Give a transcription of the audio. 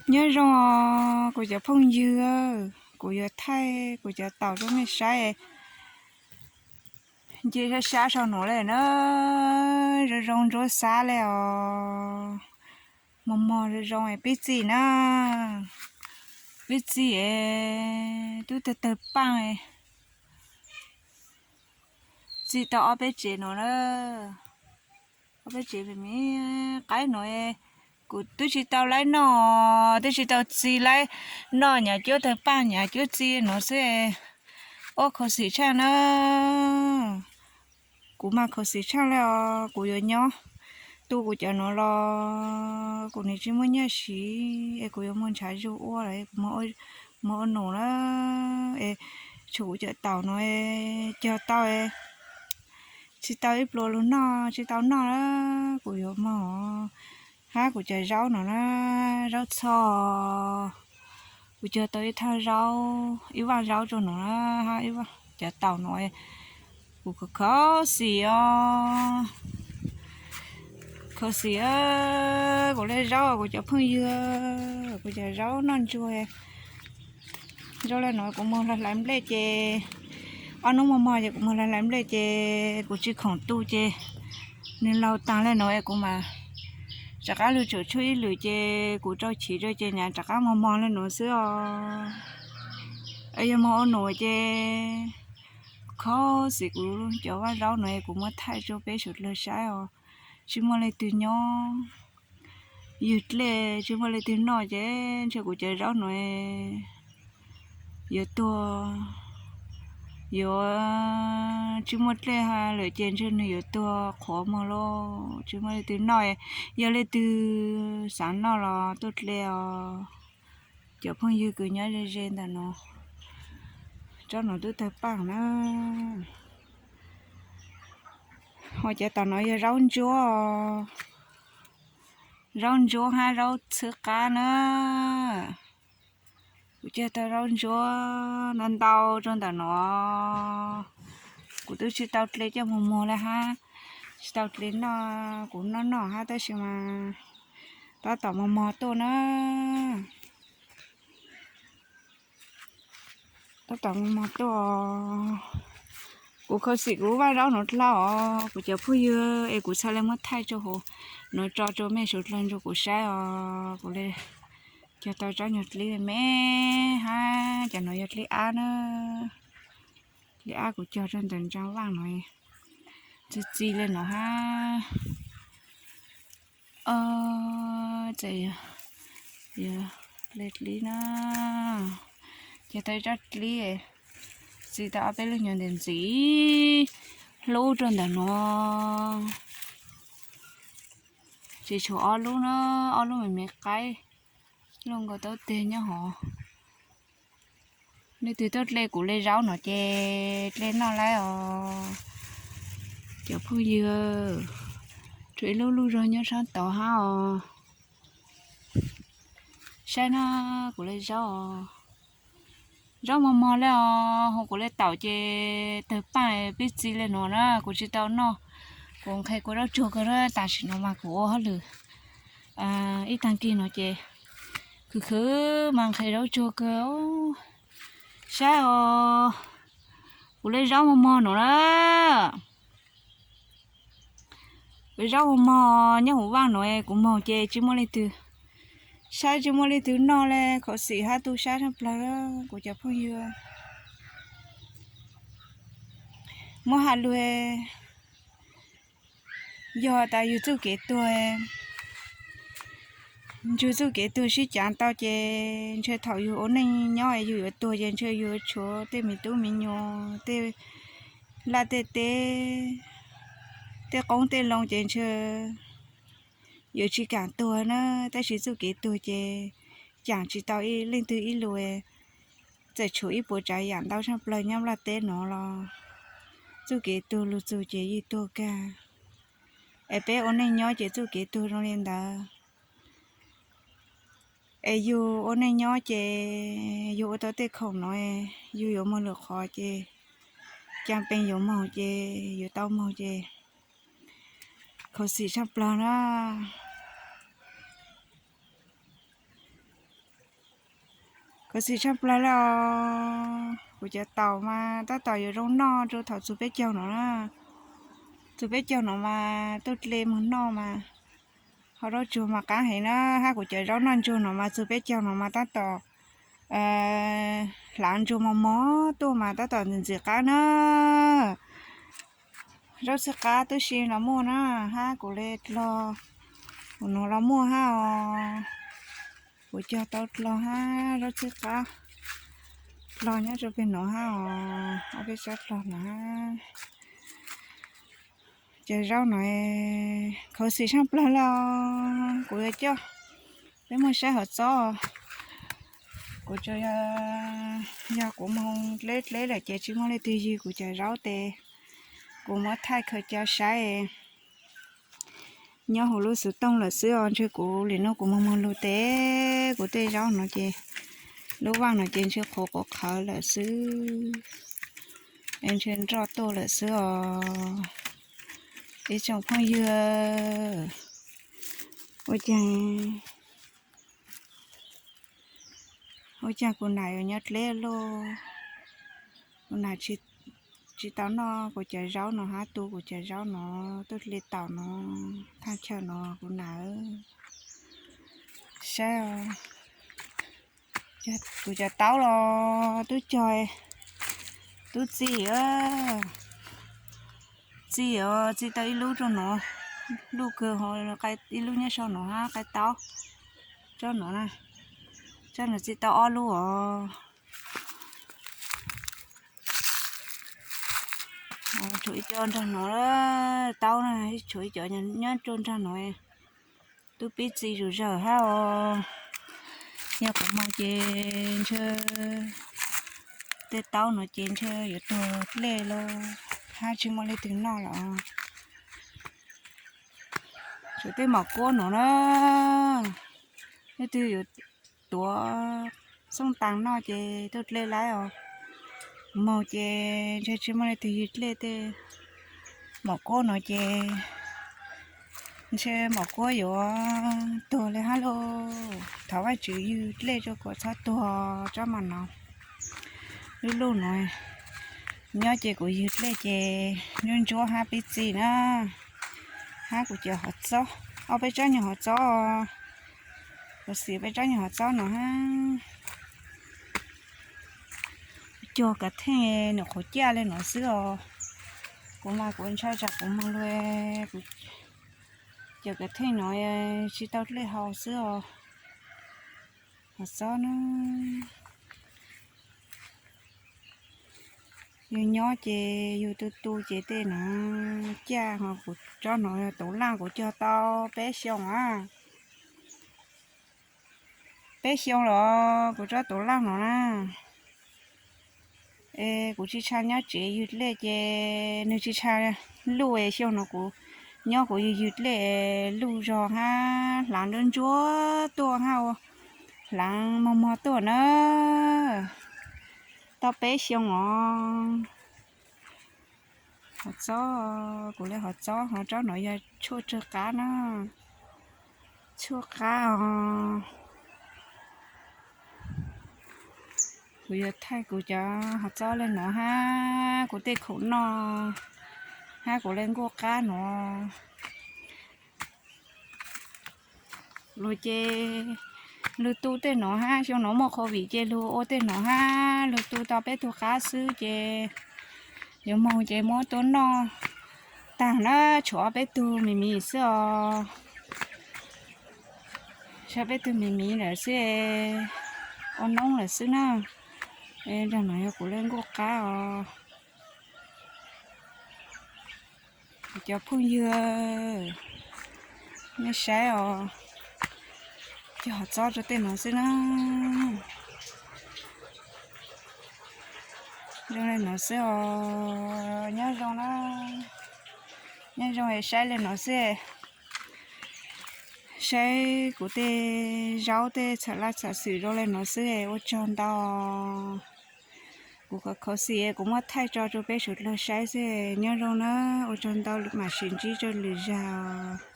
Nyob zoo kuv cov phooj ywg, kuv yuav thaij kuv cov taum rau mej saib. Nce sab sab sau nuav le na, zoo zoo ntsuab xab le os. Mos mos zoo zoo, pib txi na, pib txi, tub tawg tawg paaj. Txi tau ob peb tsev nuav na, ob peb tsev me me qaib nuav. Kuv twb tsis tau laib noj, twb tsis tau txi laib noj, nyav cuab tawg paaj nyav cuab txi nuav xwb. Ob khuv xim tshaaj na, kuv mas khuv xim tshaaj le os. Kuv yuav nyob tu kuv cov nuav los kuv nim tsis muaj nyaj siv es kuv yuav muag ntshav zug ua los kuv muag ua num na, es tshuav kuv cov taum nuav cog tau tsis tau ib pluag lug noj, tsis tau noj na, kuv yuav muag hab kuv cov zaub nuav na, zaub txhoj. Kuv cog tau ib thaj zaub, ib vaaj zaub rau nuav na, hab ib vaaj cov taum nuav. Kuv khuv xim os, khuv xim kuv le zaub, kuv cov phooj ywg, kuv cov zaub noj ntsuag. Zaub le nuav kuv muag hlais nplej ces, ob nub mos mos ces kuv muag hlais nplej ces kuv tsis khoom tu ces nwg laug taag le nuav es kuv mas rov qab lug tsum tshuaj ib lwm ces kuv rau chiv rua ces nyav rov qab mos mos le nuav xwb os. Yog mog ua num ces khuv xim kuv cov vaaj zaub nuav kuv muab thaij rua peb suav dlawg saib os. Tsis muaj leej twg nyob, ywg dlej tsis muaj leej twg noj ces ntshe kuv cov zaub nuav yuav tuag, yuav tsis muaj dlej lawm ces ntshe nwg yuav tuag qhuav mog lauj. Tsis muaj leej twg noj, yog leej twg xav noj los tuaj dlej os. Cov phooj ywg kws nyob ze ze ntawm no, tsob nuav tub tawg paaj na. Ho cov tom no yog zaub ntsuab, zaub ntsuab hab zaub txhwb qab na. Kuv cog tau zaub ntsuab no ntau rua ntawm no. Kuv twb tsis tau dle coj mus muag le hab, tsis tau dle noj, kuv noj noj hab tab sis mas tab tom mos mos tuaj na. Tab tom mos mos tuaj. Kuv khuv xim kuv vaaj zaub nuav dlhau os kuv cov phooj ywg es kuv txhaj le muab thaij rua huv nuav tso rua mej suav dlawg nrug kuv saib os. Kuv le cog tau tsob nyuag dlib me hab cov nuav yog dlib ab na. Dlib ab kuv cog rua ntawm ntsaa vaaj nuav, txi txi le nuav hab. Txawm yog le dlib na, cog tau ib tsob dlib, txi tau ob peb lub nyuag ntxim ntxim hlub rua ntawm nuav. Tsis tshuav ob lub na, ob lub me me qaib luaj nkaus taub teg nyob hov. Leej twg tuaj dle kuv le zaub no ces dle noj lawm os. Cov phooj ywg, tshuav ib lub luj zog nyob sab tod hab os. Saib na, kuv le zaub os. Zaub mos mos le os, hu kuv le taum ces tawg paaj pib txi le nuav na, kuv tsis tau noj. Kuv nqhis kuv zaub tsuag kawg na, tam sim no mas kuv ua hauj lwm ib taag kis no ces khwv khwv mas nqhis zaub tsuag kawg. Saib os, kuv le zaub mos mos nuav na. Kuv zaub mos mos nyob huv vaaj nuav, kuv moog ces tsis muaj leej twg saib, tsis muaj leej twg noj le, khuv xim hab tu sab tshaj plawg kuv cov phooj ywg. Muab has lug, yog tas yug txuj kev tuag, yug txuj kev tuag sib caav tau ces ntshe thaum yug ua neej nyob yug yuav tuag ces ntshe yug yuav tshuav tej me tub me nyuam, tej laj tej teb, tej qoob tej loo ces ntshe yuav tsis kaam tuag na. Tab sis txuj kev tuag ces caam tsis tau leej twg ib lus, txawm tshuav ib puas tsaav yaam ntau tshaj plawg nyob nplaj teb nuav los txuj kev tuag lug txug ces yeej tuag kag. Es peb ua neej nyob ces txuj kev tuag zoo li ntawd. Es yug ua neej nyob ces yug ua tau tej khoom no, yug yuav moog lwm qhov ces caag pees yuav moog ces yuav tau moog ces khuv xim tshaj plawg na. Khuv xim tshaj plaws li os. Kuv cov taum mas tab tom yuav zoo noj rau thaum txug peb caug no na. Txug peb caug no mas tuaj dle moog noj mas ho zaub tsuag mas qaab heev na. Hab kuv cov zaub noj ntsuag no mas txug peb caug no mas tab tom hlaav ntsuag mos mos tuaj mas tab tom ntxim ntxim qaab na. Zaub txhib qab tub si los muaj na, hab kuv le dlog, kuv nuav los muaj hab os. Kuv cog tau dlog hab zaub txhib qab, dlog nyob rau peg nuav hab os, ob peb sab dlog nuav hab. Cov zaub no khuv xim tshaj plawg li os. Kuv yuav coj peb moog saib hov txob. Kuv tsuas yog, yog kuv moog dleb dleb lawm ces tsis muaj leej twg ywg kuv cov zaub tes kuv muab thaij khaws coj saib. Nyob huv lub xuv tooj lawm xwb os, ntshe kuv lwm nub kuv moog moog lug tes kuv tej zaub no ces lub vaaj no ces ntshe qhuav quav qhawv lawm xwb, es ntshe nroj tuaj lawm xwb os. Ib tsoom phooj ywg, ua caag, ua caag kuv nam yuav nyob dleb luaj, kuv nam tsis tau noj kuv cov zaub no hab tu kuv cov zaub no, tuaj dle taum no, thaaj chaw no kuv nam. Saib, kuv cov taub los tub cog, tub txi, txi os, txi tau ib lub rau no, luj kawg, ib lub nyob sau no hab qaib taub, tsob no na, tsob no txi tau ob lub os. Tshuav ib co nraag no, taub na, tshuav ib co nyob rau nraag no. Tub pib txi zuj zawg hab os. Yog kuv moog ces ntshe tej taub no ces ntshe yuav tuag dlej lauj, hab tsis muaj leej twg noj los. Tshuav tej maum kuab no na, leej twg yuav tuav xooj taag noj ces tuaj dlej lawm os. Moog ces ntshe tsis muaj leej twg ywg dlej tej maum kuab no ces ntshe maum kuab yuav tuag li hab lauj. Thov Vaajtswv ywg dlej rau kom txhob tuag tsob maum no. Lub luj no nyob ces kuv ywg dlej ces ntsuab ntsuab hab pib txi na. Hab kuv cov hov txob, ob peb tsob nyuag hov txob, kuv xim peb tsob nyuag hov txob no hab. Cog kav theej nws qhuav ciaj li no xwb os. Kuv mas kuv ntshai tsam kuv moog lug, kuv cov kav theej no tsis tau dlej hau xwb os. Hov txob na, yug nyob ces yug tu tu ces tej no ciaj. Ho kuv tsob no tauv laj kuv cog tau peb xyoo a, peb xyoo los kuv tsob tauv laj no na. Es kuv tsis tshua nyob tsev ywg dlej ces nws tsis tshua luj es xyoo no kuv nyob kuv ywg ywg dlej luj zog hab hlaav ntsuab ntsuab tuaj hab ua hlaav mog mog tuaj na. Tau peb xyoo os. Hov txob, kuv le hov txob, hov tsob no yog tshuaj tsawg qab na, tshuaj qab os. Kuv yuav thaij kuv cov hov txob le no hab kuv tej khoom noj hab kuv le nkuaj qab no. Lug ces lug tu tej no hab xyoo no muaj covid ces lug ua tej no hab lug tu tau peb tug qab xwb ces yuav moog ces muab tuaj noj taag na, tshuav peb tug me me xwb os. Tshuav peb tug me me lawm xwb, ua noob lawm xwb na. Nraag no yog kuv le nkuaj qab os. Cov phooj ywg, nej saib os, cog hov txob rau tej no xwb na. Zoo le no xwb os, nyob zoo na, nyob zoo es saib le no xwb. Saib kuv tej zaub tej txham laj txham xwm zoo le no xwb es ua tsaug ntau. Kuv khuv xim kuv muab thaij tso rau peb suav dlawg saib xwb, nyob zoo na, ua tsaug ntau, mam sib ntsib rau lwm zag.